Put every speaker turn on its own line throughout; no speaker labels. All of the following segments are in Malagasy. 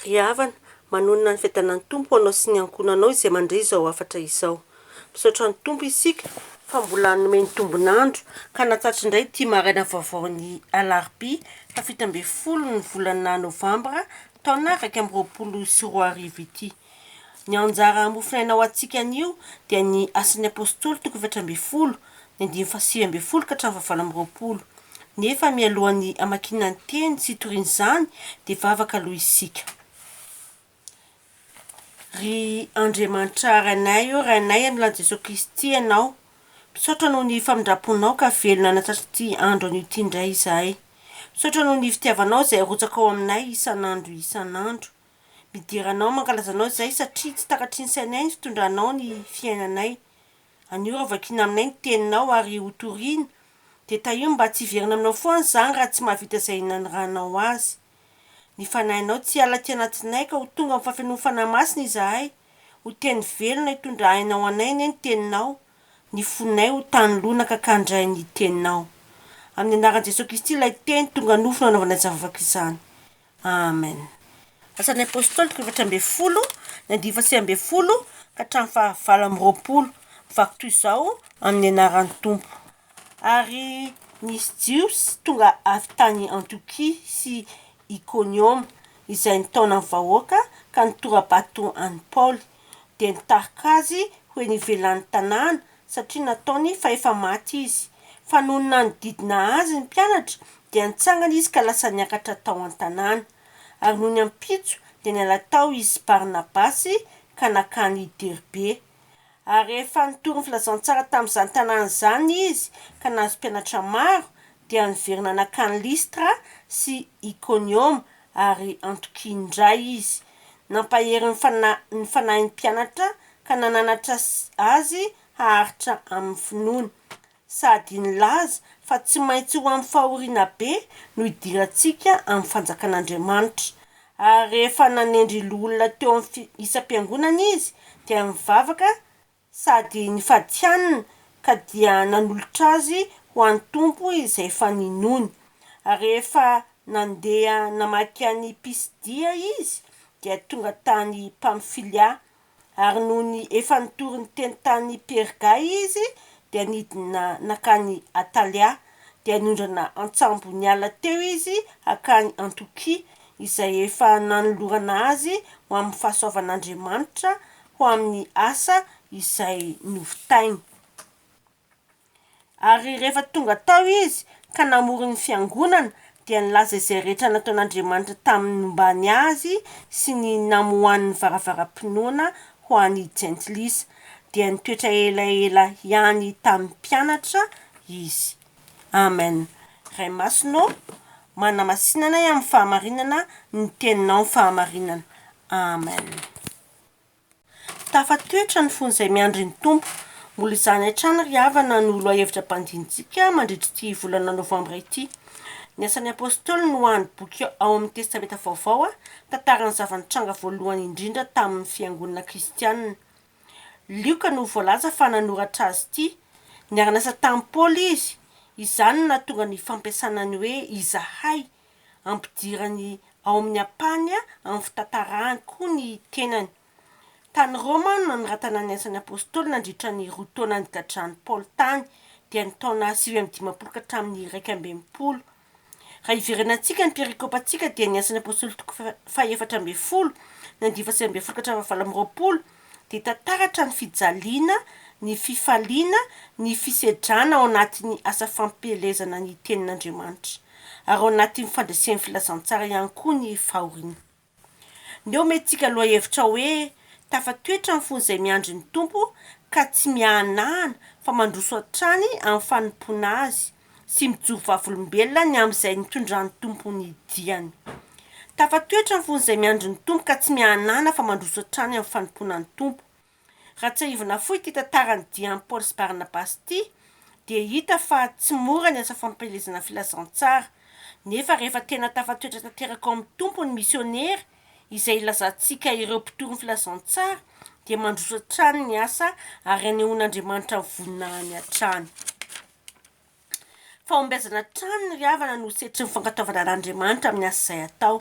Ry havana, manonona ny fiadanan'ny Tompo ho anao sy ny ankohonanao izay mandre izao hafatra izao. Misaotra ny Tompo isika fa mbola nomeny tombon'andro ka nahatratra indray ity maraina vaovaon'ny alarobia faha 17 ny volana novambra taona 2021 ity. Ny anjara mofonaina ho antsika anio dia ny Asan'ny Apostoly toko 14, ny andininy faha 19 ka hatramin'ny faha 28. Nefa mialohan'ny hamakiana ny teny sy hitoriana izany dia vavaka aloha isika. Ry Andriamanitra Rainay ô, Rainay amin'ny alalan'i Jesoa Kristy Ianao, misaotra noho ny famindram-ponao ka velona nahatratra ity andro anio ity indray izahay. Misaotra noho ny fitiavanao izay arotsakao aminay isan'andro isan'andro. Midera Anao, mankalaza Anao izahay satria tsy takatry ny sainay ny fitondranao ny fiainanay. Anio raha vakiana aminay ny teninao ary hotorina dia tahio mba tsy hiverina aminao foana izany raha tsy mahavita izay nanirahanao azy. Ny fanahinao tsy hiala aty anatinay ka ho tonga amin'ny fahafenoan'ny Fanahy Masina izahay. Ho teny velona hitondra aina ho anay anie ny teninao. Ny fonay ho tany lonaka ka handray ny teninao. Amin'ny anaran'i Jesoa Kristy ilay teny tonga nofo no anaovanay zavavaka izany. Amen. Asan'ny Apostoly toko 14, ny andininy faha 19 ka hatramin'ny faha 28, mivaky toy izao amin'ny anaran'ny Tompo. Ary nisy Jiosy tonga avy tany Antiokia sy Ikonioma, izay nitaona ny vahoaka ka nitora-bato an'i Paoly, dia nitarika azy ho eny ivelan'ny tanàna, satria nataony fa efa maty izy. Fa nony nanodidina azy ny mpianatra, dia nitsangana izy ka lasa niakatra tao an-tanàna. Ary nony ampitso dia niala tao izy sy Barnabasy ka nankany Derbe. Ary rehefa nitory ny filazantsara tamin'izany tanàna izany izy ka nahazo mpianatra maro, dia niverina nankany Lystra sy Ikonioma ary Antiokia indray izy. Nampahery ny fanahy ny fanahin'ny mpianatra ka nananatra azy haharitra amin'ny finoana, sady nilaza fa tsy maintsy ho amin'ny fahoriana be no hidirantsika amin'ny fanjakan'Andriamanitra. Ary rehefa nanendry loholona teo amin'ny isam-piangonana izy, dia nivavaka sady nifady hanina ka dia nanolotra azy ho an'ny Tompo izay efa ninoany. Ary rehefa nandeha namaky an'i Pisidia izy, dia tonga tany Pamfilia. Ary nony efa nitory ny teny tany Perga izy, dia nidina nankany Atalia. Dia niondrana an-tsambo niala teo izy hankany Antiokia, izay efa nanolorana azy ho amin'ny fahasoavan'Andriamanitra ho amin'ny asa izay novitainy. Ary rehefa tonga tao izy ka namory ny fiangonana, dia nilaza izay rehetra nataon'Andriamanitra tamin'ny nombany azy sy ny namohany ny varavaram-pinoana ho an'ny Jentilisa. Dia nitoetra elaela ihany tamin'ny mpianatra izy. Amen. Ray Masina ô, manamasina anay amin'ny fahamarinana, ny teninao ny fahamarinana. Amen. Tafatoetra ny fon'izay miandry ny Tompo. Mbola izany hatrany ry havana no lohahevitra ampandinintsika mandritra ity volana novambra ity. Ny Asan'ny Apostoly no hany boky ao amin'ny Testamenta Vaovao tantaran'ny zava-nitranga voalohany indrindra tamin'ny fiangonana kristianina. Lioka no voalaza fa nanoratra azy ity. Niara-niasa tamin'i Paoly izy. Izany no nahatonga ny fampiasana ny hoe izahay ampidirany ao amin'ny ampahany amin'ny fitantarany koa ny tenany. Tany Roma no nanoratana ny Asan'ny Apostoly nandritra ny roa taona nigadran'i Paoly tany, dia ny taona 59 ka hatramin'ny 61. Raha hiverenantsika ny perikopantsika dia ny Asan'ny Apostoly toko faha-14, ny andininy faha-19 ka hatramin'ny faha-28, dia hita taratra ny fijaliana, ny fifaliana, ny fisedrana ao anatin'ny asa fampielezana ny Tenin'Andriamanitra, ary ao anatin'ny fandresen'ny filazantsara ihany koa ny fahoriana. Ndeha omentsika lohahevitra hoe, Tafatoetra ny fon'izay miandry ny Tompo ka tsy miahanahana fa mandroso hatrany amin'ny fanompoana Azy. sy mijoro vavolombelona ny amin'izay nitondran'ny Tompo ny diany. Tafatoetra ny fon'izay miandry ny Tompo ka tsy miahanana fa mandroso hatrany amin'ny fanompoana ny Tompo. Raha tsiahivina fohy ity tantaran'ny dian'i Paoly sy Barnabasy ity dia hita fa tsy mora ny asa fampielezana filazantsara. Nefa rehefa tena tafatoetra tanteraka ao amin'ny Tompo ny misionera izay ilazantsika ireo mpitory ny filazantsara dia mandroso hatrany ny asa ary anehoan'Andriamanitra ny voninahiny hatrany. Fahombiazana hatrany ry havana no setrin'ny fankatoavana an'Andriamanitra amin'ny asa izay atao.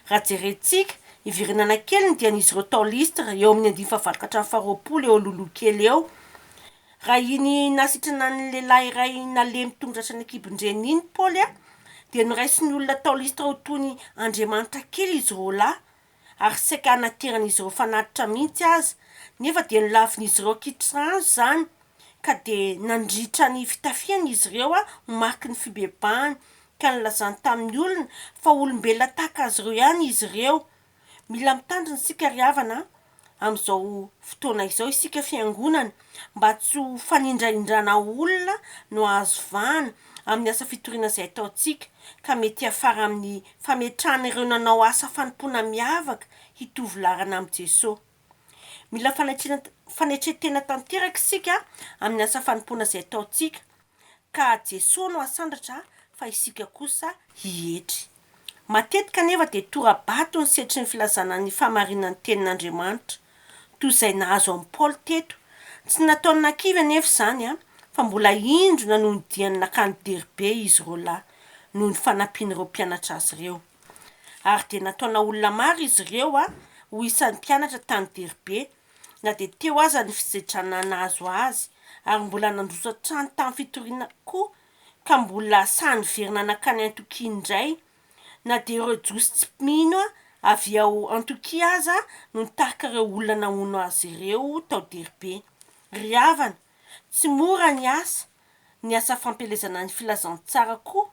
Raha jerentsika, Hiverenana kely ny dian'izy ireo tao Lystra, eo amin'ny andininy fahavalo ka hatramin'ny faharoapolo, eo alohaloha kely eo. Raha iny nahasitrana ny lehilahy iray nalemy tongotra hatrany an-kibon-dreniny iny Paoly, dia noraisin'ny olona tao Lystra ho toy ny andriamanitra kely izy roalahy, ary saika hanateran'izy ireo fanatitra mihitsy aza, nefa dia nolavin'izy ireo an-kitrano izany, ka dia nandritra ny fitafiany izy ireo ho mariky ny fibebahany, ka nilazany tamin'ny olona fa olombelona tahaka azy ireo ihany izy ireo. Mila mitandrina isika ry havana a, amin'izao fotoana izao isika fiangonana mba tsy ho fanindrahindrana olona no hahazo vahana amin'ny asa fitoriana izay ataontsika ka mety hiafara amin'ny fametrahana ireo nanao asa fanompoana miavaka hitovy laharana amin'i Jesoa. Mila fanetren-tena tanteraka isika amin'ny asa fanompoana izay ataontsika ka Jesoa no hasandratra fa isika kosa hietry. Matetika anefa dia tora-bato ny setrin'ny filazana ny fahamarinan'ny Tenin'Andriamanitra, toy izay nahazo an'i Paoly teto. Tsy nataony nakivy anefa izany, fa mbola indro nanohy ny diany nankany Derbe izy roalahy, noho ny fanampian'ireo mpianatra azy ireo. Ary dia nataona olona maro izy ireo ho isan'ny mpianatra tany Derbe, na dia teo aza ny fisedrana nahazo azy, ary mbola nandroso hatrany tamin'ny fitoriana koa, ka mbola sahy niverina nankany Antiokia indray, na dia ireo Jiosy tsy mpino avy ao Antiokia aza no nitarika ireo olona namono azy ireo tao Derbe. Ry havana, tsy mora ny asa, ny asa fampielezana ny filazantsara koa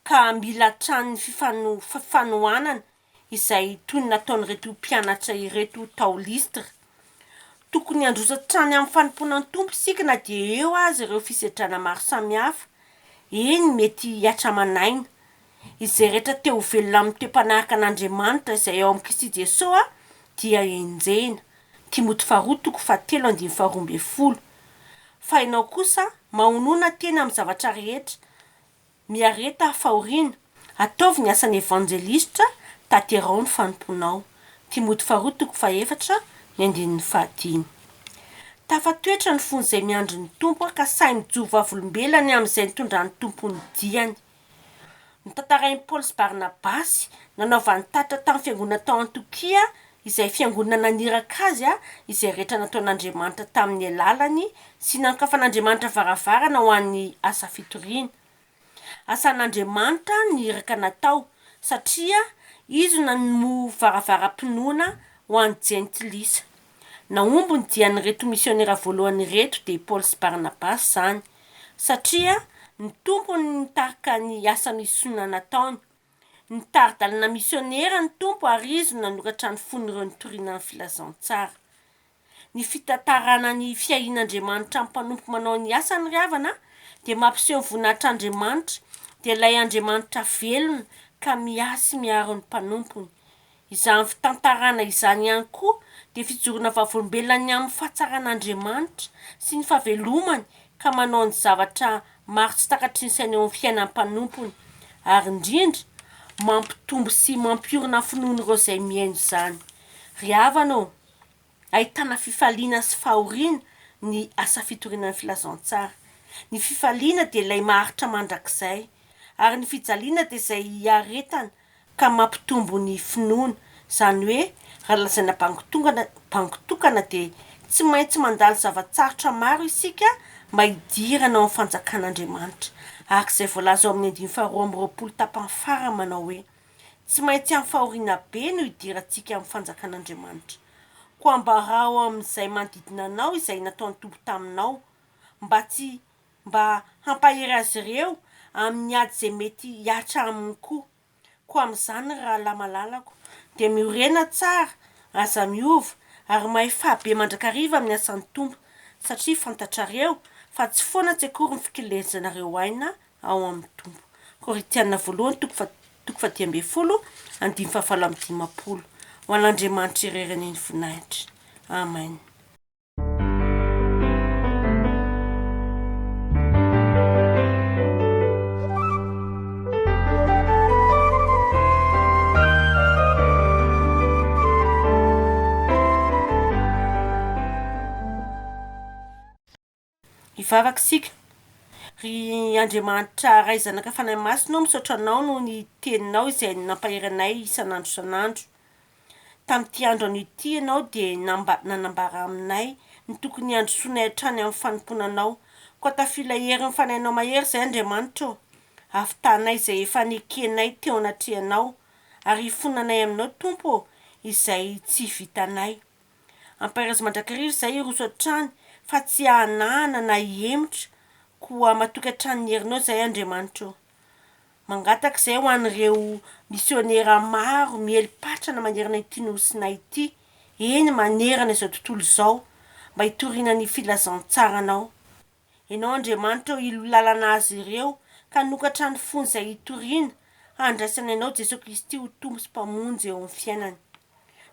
ka mila hatrany ny fifanohanana izay toy ny nataon'ireto mpianatra ireto tao Lystra. Tokony handroso hatrany amin'ny fanompoana ny Tompo isika na dia eo aza ireo fisedrana maro samihafa, eny mety hihatra aman'aina. Izay rehetra te ho velona amin'ny toe-panahaka an'Andriamanitra izay ao amin'i Kristy Jesoa dia henjehina. Timoty faharoa toko fahatelo andininy faharoa ambin'ny folo. Fa ianao kosa mahonona tena amin'ny zavatra rehetra, Miareta fahoriana, ataovy ny asan'ny evanjelistra, tanterao ny fanompoanao. Timoty faharoa toko fahefatra, ny andininy fahadimy. Tafatoetra ny fon'izay miandry ny Tompo ka sahy mijoro vavolombelona ny amin'izay nitondran'ny Tompo ny diany. Notantarain'i Paoly sy Barnabasy, nanaovany tatitra tamin'ny fiangonana tao Antiokia, izay fiangonana naniraka azy, izay rehetra nataon'Andriamanitra tamin'ny alalany sy nanokafan'Andriamanitra varavarana ho an'ny asa fitoriana. Asan'Andriamanitra ny iraka natao, satria Izy no namoha varavaram-pinoana ho an'ny Jentilisa. Nahomby ny dian'ireto misionera voalohany ireto, dia i Paoly sy Barnabasy izany, satria ny Tompo no nitarika ny asa misiona nataony. Nitari-dalana misionera ny Tompo ary Izy no nanoratra ny fon'ireo nitoriana ny filazantsara. Ny fitantarana ny fiahian'Andriamanitra amin'ny mpanompo manao ny asany ry havana dia mampiseho ny voninahitr'Andriamanitra, dia ilay Andriamanitra velona ka miahy sy miaro ny mpanompony. Izany fitantarana izany ihany koa dia fijoroana vavolombelona ny amin'ny fahatsaran'Andriamanitra sy ny fahavelomany ka manao ny zavatra maro tsy takatry ny saina eo amin'ny fiainan'ny mpanompony, ary indrindra mampitombo sy mampiorina ny finoan'ireo izay mihaino izany. Ry havana ô! Ahitana fifaliana sy fahoriana ny asa fitoriana ny filazantsara. Ny fifaliana dia ilay maharitra mandrakizay, ary ny fijaliana dia izay iaretana ka mampitombo ny finoana. Izany hoe, raha lazaina bango-tongana, bango tokana dia tsy maintsy mandalo zava-tsarotra maro isika mba hidirana ao amin'ny fanjakan'Andriamanitra. Araka izay voalaza ao amin'ny andininy faharoa amby roapolo tapany farany manao hoe. Tsy maintsy amin'ny fahoriana be no hidirantsika amin'ny fanjakan'Andriamanitra. Koa ambarao amin'izay manodidina anao izay nataon'ny Tompo taminao, mba tsy mba hampahery azy ireo amin'ny ady izay mety hihatra aminy koa. Koa amin'izany, ry rahalahy malalako, dia miorena tsara, aza miova, ary mahefà be mandrakariva amin'ny asan'ny Tompo, satria fantatrareo fa tsy foana tsy akory ny fikelezanareo aina ao amin'ny Tompo. Korintiana voalohany toko faha toko faha-15 andininy fahavalo amby dimampolo. Ho an'Andriamanitra irery anie ny voninahitra. Amen. Hivavaka isika. Ry Andriamanitra Ray Zanaka Fanahy Masina ô, misaotra Anao noho ny Teninao izay nampahery anay isan'andro isan'andro. Tamin'ity andro anio ity Ianao dia nanambara aminay ny tokony handrosoanay hatrany amin'ny fanompoana Anao. Koa tafio ilay herin'ny Fanahinao mahery izay, Andriamanitra ô, hahavitanay izay efa nekenay teo anatrehanao, ary hifonanay Aminao, Tompo ô, izay tsy vitanay. Ampaherezo mandrakariva izahay hiroso hatrany fa tsy hahanahana na hihemotra, koa matoky hatrany ny herinao izahay, Andriamanitra ô. Mangataka izay ho an'ireo misionera maro miely patrana manerana ity nosinay ity, eny manerana izao tontolo izao, mba hitoriana ny filazantsaranao. Ianao Andriamanitra ô hilo lalana azy ireo ka hanokatra ny fony izay hitoriana, handraisany Anao Jesoa Kristy ho Tompo sy Mpamonjy eo amin'ny fiainany.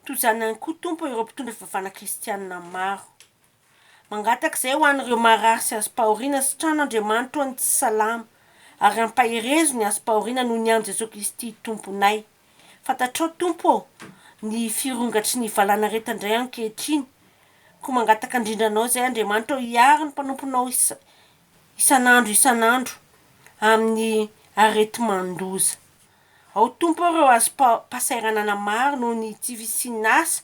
Toy izany ihany koa Tompo ô ireo mpitondra fivavahana kristianina maro. Mangataka izay ho an'ireo marary sy azom-pahoriana sitrano Andriamanitra ô ny tsy salama ary ampaherezo ny azom-pahoriana noho ny amin'i Jesoa Kristy Tomponay. Fantatrao Tompo ô ny firongatry ny valan'aretina indray ankehitriny koa mangataka indrindra Anao izay Andriamanitra ô hiaro ny mpanomponao isan'andro isan'andro amin'ny areti-mandoza. Ao Tompo ô ireo azom-pahasahiranana maro noho ny tsy fisian'asa,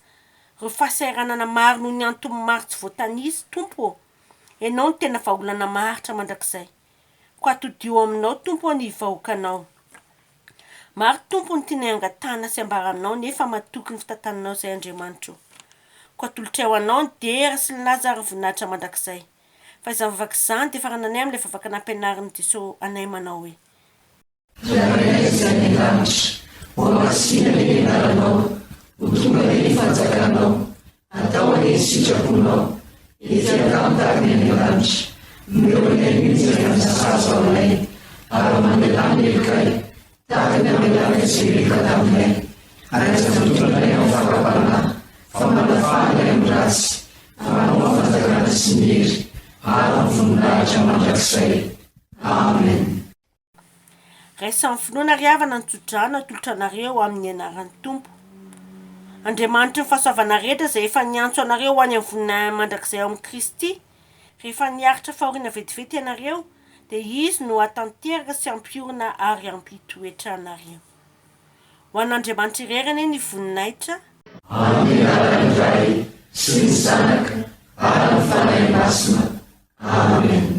ireo fahasahiranana maro noho ny antony maro tsy voatanisa, Tompo ô! Ianao no tena vahaolana maharitra mandrakizay. Koa atodiho aminao Tompo ô ny vahoakanao. Maro Tompo ny tianay angatahana sy ambara aminao nefa matoky ny fitantananao izay Andriamanitra ô. Koa atolotray ho Anao ny dera sy ny laza ary ny voninahitra mandrakizay. Fa izany vavaka izany dia farananay amin'ilay vavaka nampianarin'i Jesoa anay manao hoe.
Rainay izay any an-danitra, hohamasina anie ny anaranao, ho tonga anie ny fanjakanao, atao anie ny sitraponao, ety an-tany tahaka ny any an-danitra. Omeo anay anio izay hanina sahaza ho anay, ary mamelà ny helokay, tahaka ny namelanay izay meloka taminay, ary aza mitondra anay amin'ny fakam-panahy, fa manafaha anay amin'ny ratsy, fa Anao ny fanjakana sy ny hery ary ny voninahitra mandrakizay. Amen.
Raiso amin'ny finoana ry havana ny tsodrano atolotra anareo amin'ny anaran'ny Tompo. Andriamanitry ny fahasoavana rehetra izay efa niantso anareo ho any amin'ny voninahiny mandrakizay ao amin'i Kristy, rehefa niaritra fahoriana vetivety ianareo, dia Izy no hahatanteraka sy hampiorina ary hampitoetra anareo. Ho an'Andriamanitra irery anie ny voninahitra.
Amin'ny anaran'ny Ray sy ny Zanaka ary ny Fanahy Masina. Amen.